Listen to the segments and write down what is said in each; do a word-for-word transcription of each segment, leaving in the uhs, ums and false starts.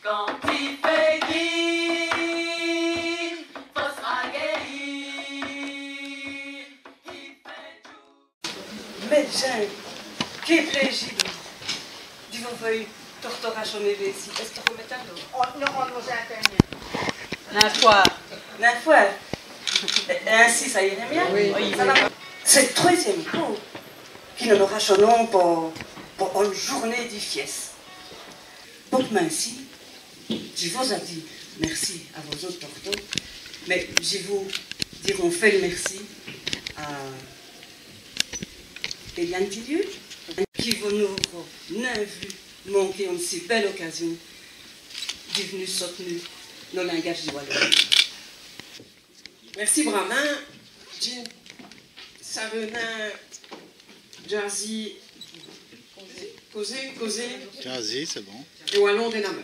Quand i fêt dji, fos ragèyî, i fêt djoû. Mès djins, qué plêji di vos vèy tortos rachoner vêci. Èst-ce qui vos mètez à l'ôrde ? Oh, non, on nous a... Nin fwârt. Nin fwârt. Èt insi, ça irost mia ? Oui. Ça va. C'èst l' trwèzyinme côp qui nos nos rachonons po, po one djoûrnéye di fièsse. Bosse insi, dji vos-a dit mèrci à vos-ôtes tortos, mins dji vou dîre on fwért mèrci à Éliane Tillieu, qui vos n'âroz nin v'lu manquer one si bèle ocâsion di v'nu sostinu nosse lingadje di walon. Mèrci brâmint. Dji n' saveu nin djâzî, causer, causer. Djâzî, c'èst bon. Èt walon dè Nameur.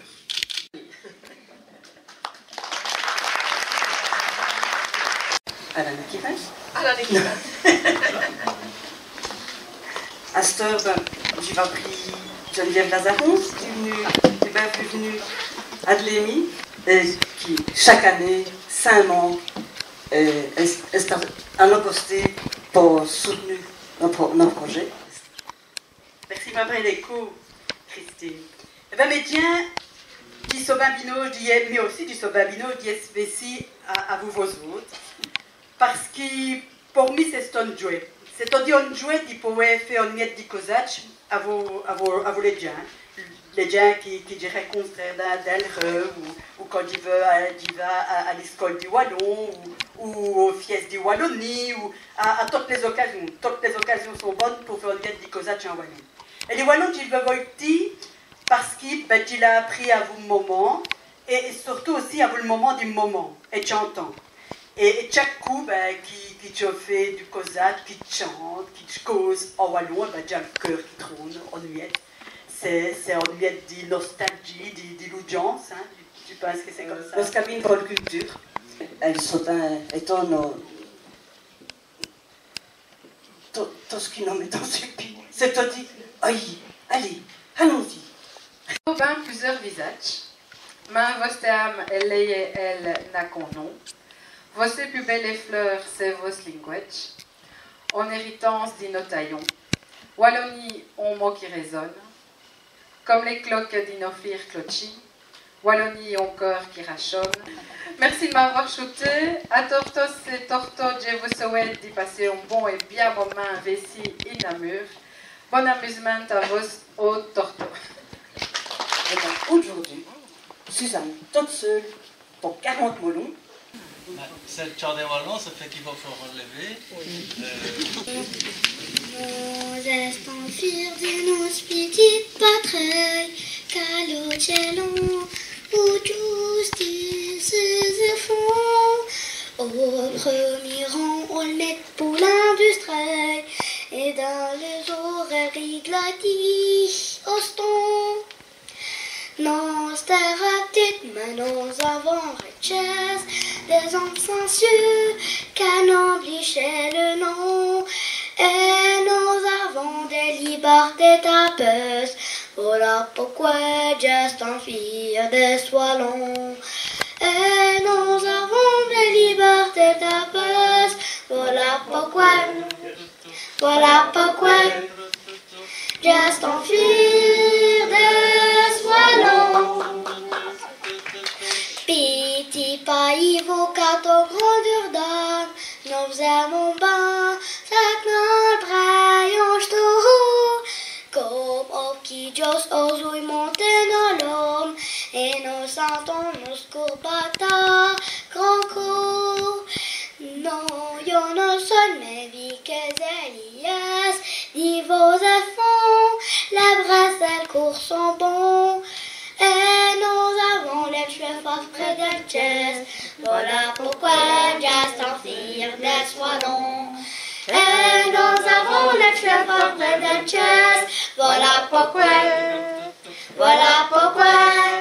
Alain Akira. Alain Akira. Asteûre, bin, dji va priyî Geneviève Lazaron, qui èst v'nûwe, qui èst bin v'nûwe à l'A D L E M I, èt qui, chaque anéye, sins manque, èst, èst à, à nos costés po soutinu nos pro-, nos projèts. Mèrci, Marie, dès côps, Christine. Èt bin, mès djins, dji so bin binauje d'ièsse, mi ossi, dji so bin binauje d'ièsse vêci à, avou vos-ôtes. Pace qui por mi c'è-st-one djwè. C'èst-a-dîre one djwè di poûre fé one miète di causadje avou, avou, avou lès djins. Lès djins qui, qui dji rincontre dins, dins l' reuwe, ou, ou quand dji va, dji va à, à l'iscole di walon, ou, ou aus fièsses di Walonîye, ou à, à totes lès ocâsions. Totes lès ocâsions sont bones po fé one miète di causadje è walon. Èt li walon, dji l' vou vôy dîre, pace qui, bin, dji l'a apris avou m' moman, èt, èt surtout ossi avou l' moman di m' moman, èt tchantans. Èt, èt tchaque côp, bin, qui, qui dj' fé du causadje, qui dj' tchante, qui dj' cause è walon, èt bin, dj'a l' keûr qui trone one miète. C'èst, c'è-st-one miète di nostaldjîye, di, di loudjance, in, dji, dji pinse qui c'èst come ça. Nosse cabine Pôle Culture, èle soutint, èt on, tot, tot ç' qui nos mètons su l' pîd, c'èst-a-dîre, ayi, alez, alons-î. Vos-ôtes, bin, pluzieûrs visadjes, mins vosse âme, èle, èle n'a qu'on nom. Vosse pus bèle fleûr, c'èst vosse lingadje, one èritance di nos tayons. Walonîye, on mot qui résone, come lès clokes di nos fîrs clotchîs, Walonîye, on keûr qui rachone. Mèrci di m'awè choûtî. À tortos èt tortoses, dji vos souwète di passer on bon èt bia momint vêci è Nameur. Bon amûsemint à vos-ôtes tortos. Èt bin, audjoûrdu, Suzanne, tote seûle, po quarante molons. C'èst l' tchant dès walons, ça fêt qu'i faut, faut r'lèver. Nos èstans fîrs di nosse pitite patrèye, ca l' djolon, pou djustice èt èfants. Au preumî rang, on l' mèt pou l'industrèye, èt dins lès-orèyes di la dîre ostant. Nosse tère èst pitite, mins nos-avans rètchèsse dès-omes sensius, ca n'oblîje nin l' nom. Èt nos-avans dès libèrtés tapeuses, vola poqwè dj'èstans fîr d'èsse walon. Èt nos-avans dès libèrtés tapeuses, vola poqwè, vola poqwè dj'èstans fîr d'èsse walon. Pitit payis, vos quate grands Durdans, nos vos èmons bin, ça qu' nos brèyons tortos, come aus quîs djoûs, aus-oûy monte nos lårmes, èt nos sintans nos coûr bate à grands côps. Non, dji n' sé, mins vèy quézèl i-èst, di vos-èfants, lès brèsses dèl coûr sont bons. Èt nos-avans lès tchwès fwârt près dèl tchèsse, vola poqwè dj'èstans fîr d'èsse walon. Èt nos-avans lès tchwès fwârt près dèl tchèsse, vola poqwè, vola poqwè